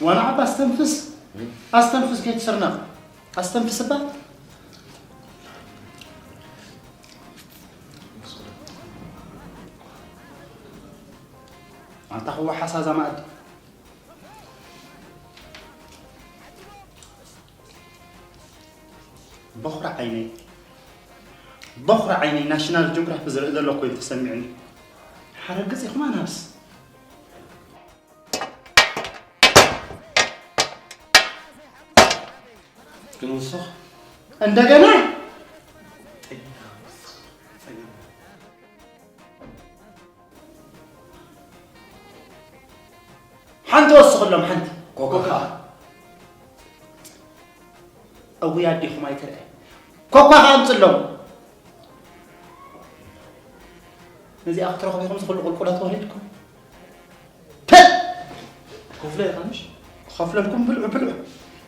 ዋና ዓባ ኣስተንፍስ፣ ኣስተንፍስ ከይትስርነቕ። ኣስተንፍስ እባ። ኣንታ ክወሓሳ እዛ መኣዲ። በኹሪ ዓይነይ፣ በኹሪ ዓይነይ ናሽናል ጂኦግራፊ ዝርኢ ዘለኹ ኮይኑ ተሰሚዑኒ። ሓረግጽ ኢኹም ኣናብስ። ግን ወስኽ። እንደገና? ሓንቲ ወስኽሎም፣ ሓንቲ። ኮካ። እውይ ኣዴኹም ኣይትርአ። ኮካ ከኣ ኣምጽሎም። ነዚኣ ክትረኽቡ ኢኹም ዝኹሉ ቁልቁለት ወሪድኩም። ተ! ክፍሎ ኢኻ ምሽ? ክኸፍለልኩም ብልዑ፣ ብልዑ።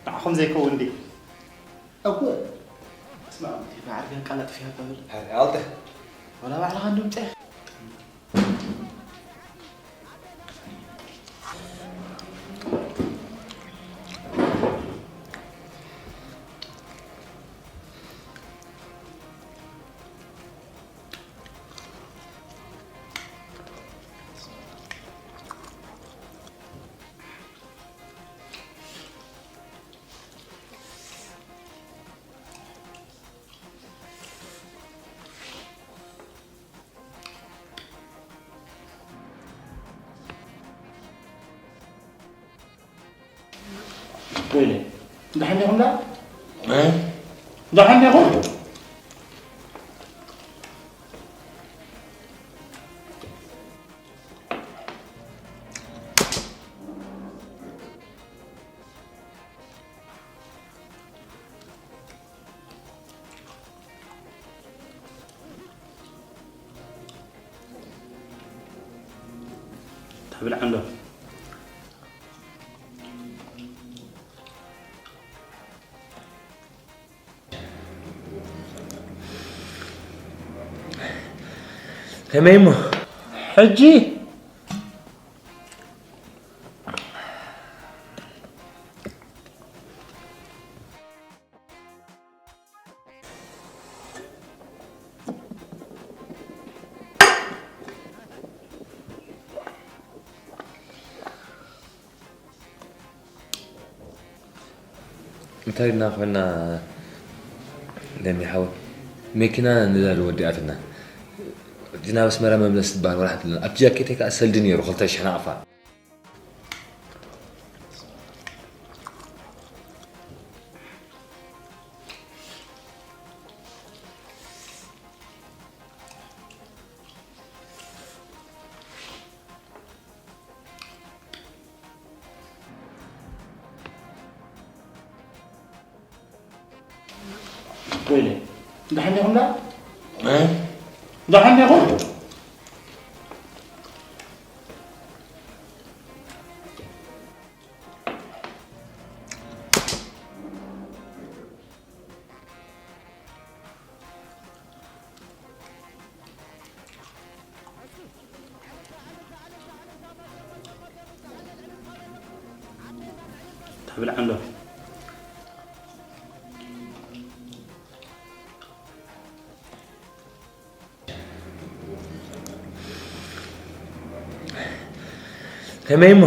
ንዓኹም ዘይከውን ድዩ? እወ። እስማዕ፣ እቲ ማዕርገን ቀላጥፍ እያ ተብል። ኣልተ። ወላ ባዕልኻ እንድምጤ። ወይኔ፣ ደሓን ዲኹም ደኣ? እ? ደሓን ዲኹም? ተብልዓ እንዶ። ከመይ እሞ? ሕጂ እንታይ ኢልና ኮይና ለሚ ሓወይ? መኪና ነዳዲ ወዲኣትና። እቲ ናብ ኣስመራ መምለስ ዝበሃል ወላ ሓንቲ የለን። ኣብቲ ጃኬተይ ከኣ ሰልዲ ነይሩ፣ ክልተ ሽሕ ናቕፋ። ወይለ፣ ደሓን ዲኹም ደኣ? እ? ደሓን ዲኹም? ተብልዕ ኣሎ። ከመይ እሞ?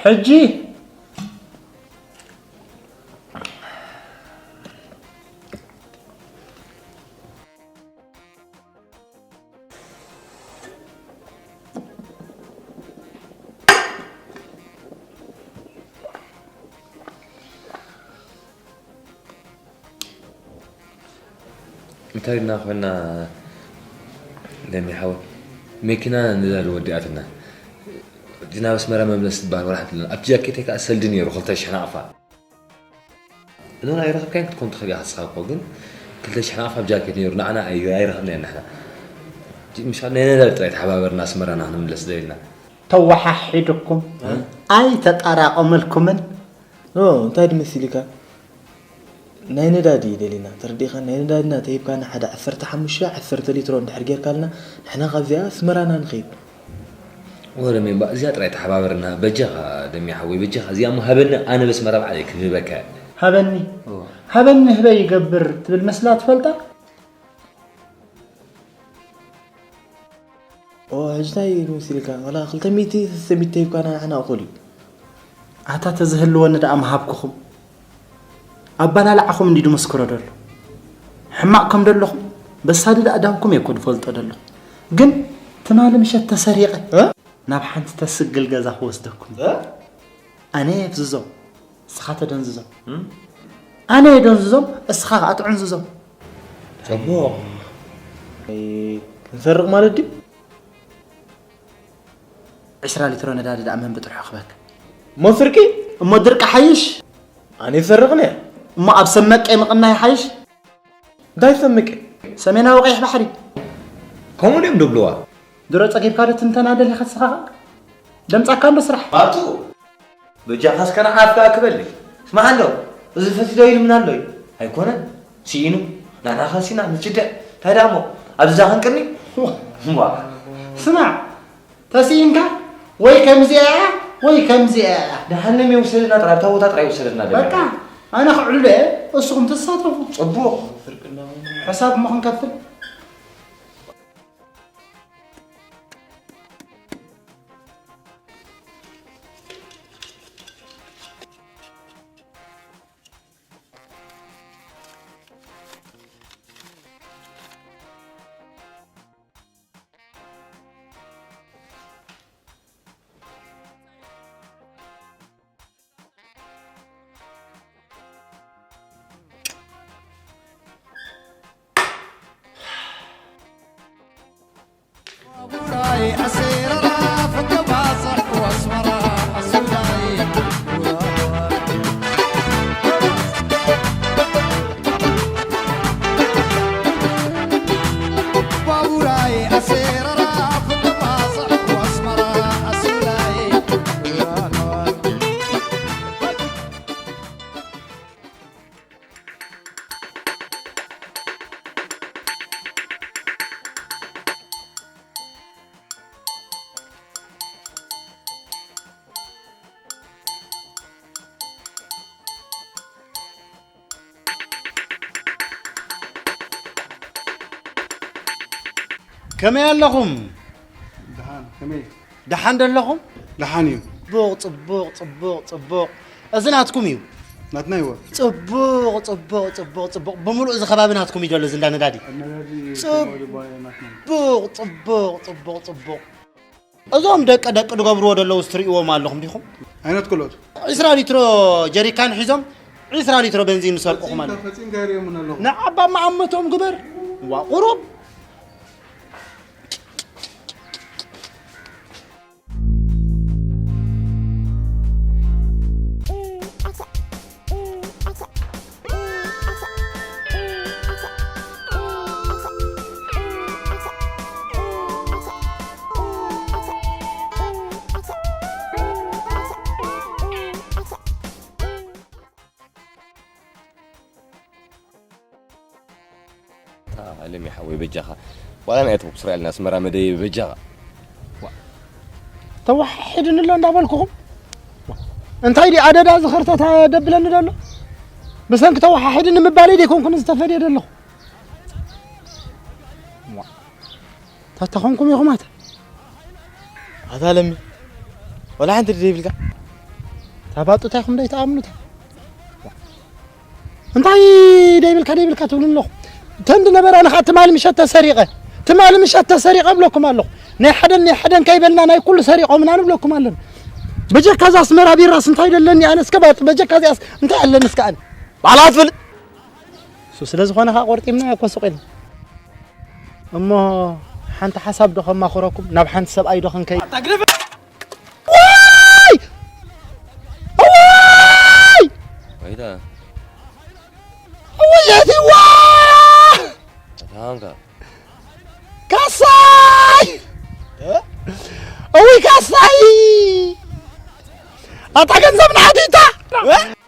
ሕጂ እንታይ ኢልና ኮይና ለሚ ሓወይ? መኪና ነዳዲ ወዲኣትና። እቲ ናብ ኣስመራ መምለስ ዝበሃል ወላ ሓንቲ የለን። ኣብቲ ጃኬተይ ከኣ ሰልዲ ነይሩ፣ ክልተ ሽሕ ናቕፋ። እኖን ኣይረኸብካዮን ክትኮን ትኽእል ኢኻ ንስኻ እኮ፣ ግን ክልተ ሽሕ ናቕፋ ኣብ ጃኬት ነይሩ፣ ንዓና ኣይ-፣ ኣይረኸብናዮን ንሕና። እቲ ምሻል ናይ ነዳዲ ጥራይ ተሓባበርና ኣስመራና ክንምለስ ደሊና። ተወሓሒድኩም እ? ኣይተጣራቐመልኩምን? ኖ፣ እንታይ ድመሲልካ? ናይ ነዳዲ ደሊና፣ ተረዲእካ? ናይ ነዳድና ተሂብካና ሓደ ዓሰርተ ሓሙሽተ፣ ዓሰርተ ሊትሮ እንድሕር ጌርካልና፣ ንሕና ካብዚኣ ኣስመራና ንኸይድ። ወረ ሜምባ፣ እዚኣ ጥራይ ተሓባበርና፣ በጃኻ ደሚ ሓወይ፣ በጃኻ፣ እዚኣ እሞ ሃበኒ፣ ኣነ በስመራ ባዕለይ ክህበካ እየ። ሃበኒ፣ እወ። ሃበኒ ህበይ ይገብር ትብል መስላ ትፈልጣ? ኦ፣ ሕጂ እንታይ መሲልካ? ዋላ ክልተ ሚእቲ፣ ሰለስተ ሚእቲ ሂብካና ንዓና እኹል እዩ። ኣታ ተዝህልወኒ ደኣ ምሃብኩኹም። ኣባላልዓኹም እንዲዩ ድምስክሮ ደሎ። ሕማቕ ከም ደለኹም፣ በሳዲ ደኣ ዳንኩም እየ እኮ ድፈልጦ ደለኹ። ግን ትማሊ ምሸት ተሰሪቐ እ? ናብ ሓንቲ ተስግል ገዛ ክወስደኩም። እ? ኣነ የፍዝዞም፣ እስኻ ተደንዝዞም። እም? ኣነ የደንዝዞም፣ እስኻ ኸኣ ትዕንዝዞም። ጽቡቕ። ኣይ፣ ክንሰርቕ ማለት ድዩ? ዕስራ ሊትሮ ነዳዲ ደኣ መን ብጥርሑ ክበክ? እሞ ስርቂ? እሞ ድርቂ ሓይሽ? ኣነ ይሰርቕን እየ። እሞ ኣብ ሰመቀ ምቕናይ ሓይሽ? እንታይ ሰመቀ? ሰሜናዊ ቀይሕ ባሕሪ። ከምኡ ድዮም ድብልዋ? ድሮ ጸጊብካ ዶ ትንተና ደሊኻ ንስኻ ኸኣ? ደምጻካ ኣሎ ስራሕ። ኣቱ፣ በጃኻ እስከ ንዓፍ ከኣ ክበል። ስማዕ ኣሎ፣ እዚ ፈሲዶ ኢሉ ምን ኣሎ እዩ? ኣይኮነን፣ ስኢኑ፣ ናና ኸሲና፣ ንጭደዕ። እንታይ ደኣ እሞ፣ ኣብዚ እዛ ክንቅኒ? እዋ። ስማዕ፣ ተስኢንካ ወይ ከምዚኣ እያ ወይ ከምዚኣ እያ። ደሓን ነም ይውሰደና ጥራይ፣ ኣብታ ቦታ ጥራይ ይውሰደና ደም። በቃ፣ ኣነ ክዕልሎ እየ፣ እስኹም ትሳተፉ። ጽቡቕ። ሕሳብ እሞ ክንከፍል። ከመይ ኣለኹም? ደሓን፣ ከመይ? ደሓን ዶ ኣለኹም? ደሓን እዩ። ጽቡቕ፣ ጽቡቕ፣ ጽቡቕ፣ ጽቡቕ። እዚ ናትኩም እዩ። ናትና ይወ። ጽቡቕ፣ ጽቡቕ፣ ጽቡቕ፣ ጽቡቕ። ብምሉእ እዚ ከባቢ ናትኩም እዩ ዘሎ እዚ እንዳ ነዳዲ። ነዳዲ ጽቡቕ፣ ጽቡቕ፣ ጽቡቕ፣ ጽቡቕ፣ ጽቡቕ። እዞም ደቂ ደቂ ዝገብርዎ ዘለዉ ትርእይዎም ኣለኹም ዲኹም? ዓይነት ክልኦት? ዒስራ ሊትሮ ጀሪካን ሒዞም ዒስራ ሊትሮ በንዚን ዝሰርቁኹም ኣለዉ። ፈጺምካ፣ ፈጺምካ የርእየሙና ኣለኹ። ንዓባ መኣመቶም ግበር። ዋ፣ ቁሩብ። ለሚ ሓወይ በጃኻ። ዋላ ናይ ኣትቡክ ስራኤልና ኣስመራ መደይ በጃኻ። ተወሓሒድኒ ኣሎ እንዳበልኩኹም። እንታይ ዲ ኣደዳ ዝኸርተታ ደብለኒ ደሎ? ብሰንኪ ተወሓሒድኒ ምባለይ ደይኮንኩን ዝተፈድየ ደለኹ። ተተኾንኩም ኢኹም ኣታ። ኣታ ለሚ፣ ወላ ሓንቲ ደይብልካ? ታባጡታ ኢኹም ደይተኣምኑታ። እንታይ ደይብልካ ደይብልካ ትብሉ ኣለኹ? ተንዲ ነበረ ኣነ ኸዓ ትማሊ ምሸት ተሰሪቐ፣ ትማሊ ምሸት ተሰሪቐ እብለኩም ኣለኹ። ናይ ሓደን ናይ ሓደን ከይበልና ናይ ኩሉ ሰሪቖምና ንብለኩም ኣለና። በጀካ እዛ ኣስመራ ቢራስ እንታይ ደለኒ ኣነ እስከ ባጥ፣ በጀካ እዚኣስ እንታይ ኣለኒ እስከ ኣነ? ባዕላ ትፈልጥ። እሱ ስለ ዝኾነ ኸዓ ቆርጢምና እኮ ሱቕ ኢልና። እሞ ሓንቲ ሓሳብ ዶ ከማኽረኩም ናብ ሓንቲ ሰብኣይ ዶ ክንከይ? ዋይ! ዋይ! ወይዳ። ወየትዋ! ኣታንካ። ካሳይ! እ? እውይ ካሳይ! ኣታ ገንዘብ ናህዲታ! እ?